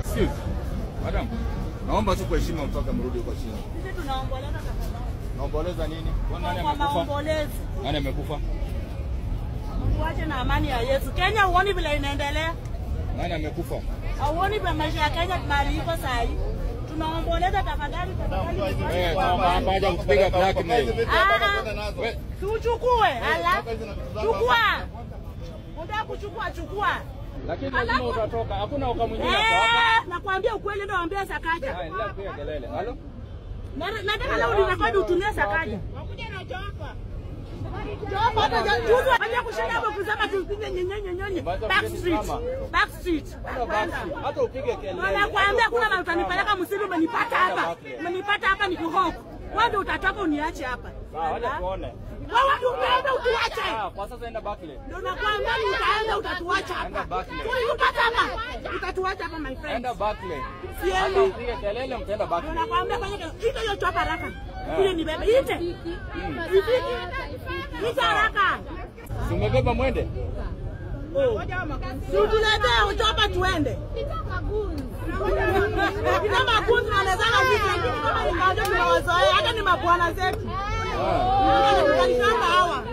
Excuse. Madam, naomba tu kwa heshima mpaka mrudi huko chini. Sisi tunaomboleza tafadhali. Naomboleza nini? Nani amekufa? Nani amekufa? Tuache na amani ya Yesu. Kenya huoni vile inaendelea? Nani amekufa? Hauoni vile maisha ya Kenya mahali iko saa hii? Tunaomboleza tafadhali tafadhali. Eh, hapa haja kupiga blackmail. Tuchukue, ala. Chukua. Unataka kuchukua, chukua. Lakini lazima utatoka. Hakuna uka mwingine hapa. Nakwambia ukweli ndio waambia Sakaja. Haya, endelea kupiga kelele. Halo? Nataka leo nirekodi utumie Sakaja. Wakuja na chopa. Chopa hata juzi waje kushinda hapo kusema tupige nyenye nyenye. Back street. Back street. Hata upige kelele. Nakwambia kuna mahali utanipeleka msitu, umenipata hapa. Umenipata hapa nikihoko. Wewe ndio utatoka uniache hapa. Sawa, wacha tuone. Wewe ndio utaenda utuache. Kwa sasa enda Barclay. Ndio nakwambia utaenda utatuacha hapa. Utatuacha hapa. Utatuacha hapa my friend. Enda Barclay. Siendi. Upige kelele mtaenda Barclay. Ndio nakwambia kwenye ite hiyo chapa haraka. Ile ni bebe ite. Ite haraka. Si umebeba mwende? Tuletee uchopa tuende. Ita magunzi wanaweza sisi lakini kama ni kaja tunawazoea hata ni mabwana zetu. Tukalishamba hawa.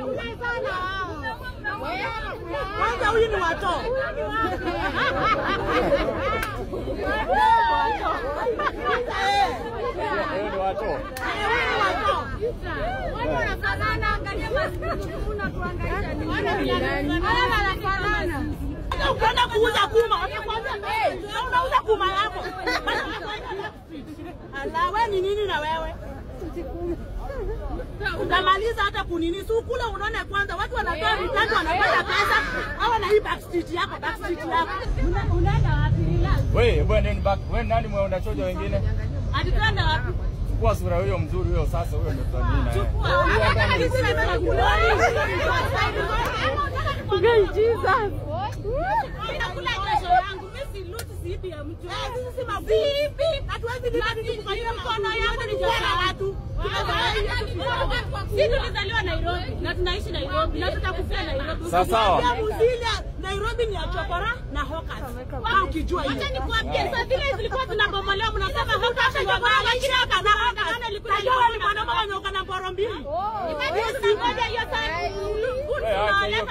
Kwanza huyu ni wato. Huyu ni wato. Huyu ni wato. Watu wanafanana, angalia maskini tuangalia nini. Wanafanana. Ukienda kuuza kuma, watakwambia unauza kuma yako. Ala, wewe ni nini na wewe? Utamaliza hata kunini. Si ukule unaona kwanza watu wanatoa vitatu wanapata pesa. Hawa na hii backstreet yako, backstreet yako. Unaenda wapi? Wewe bwana nini back? Wewe nani mwe unachoja wengine? Ati tuende wapi? Chukua sura huyo mzuri huyo sasa huyo ndio tutanina. Chukua. Hata sisi tunataka kula. Jesus. Nakula jasho yangu. Mimi si loot siibi ya mtu. Sisi si mabibi. Hatuwezi lipa kitu kwa mkono yangu ni jasho ya watu. Sisi tulizaliwa Nairobi na tunaishi Nairobi na tutakufia Nairobi. Sawa sawa. Nairobi ni ya chokora na hawkers. Kama ukijua hiyo. Acha nikuambie sasa vile zilikuwa zinabomolewa mnasema hawkers ni chokora lakini hapa na hawkers. Najua ni mwanaume mwenye na mboro mbili. Imagine tunangoja hiyo saa. Tunaleta na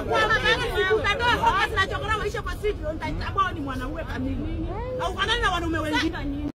kwa maana siku utatoa hawkers na chokora waishe kwa street, ndio nitambua ni mwanaume kamili. Au fanani na wanaume wengine.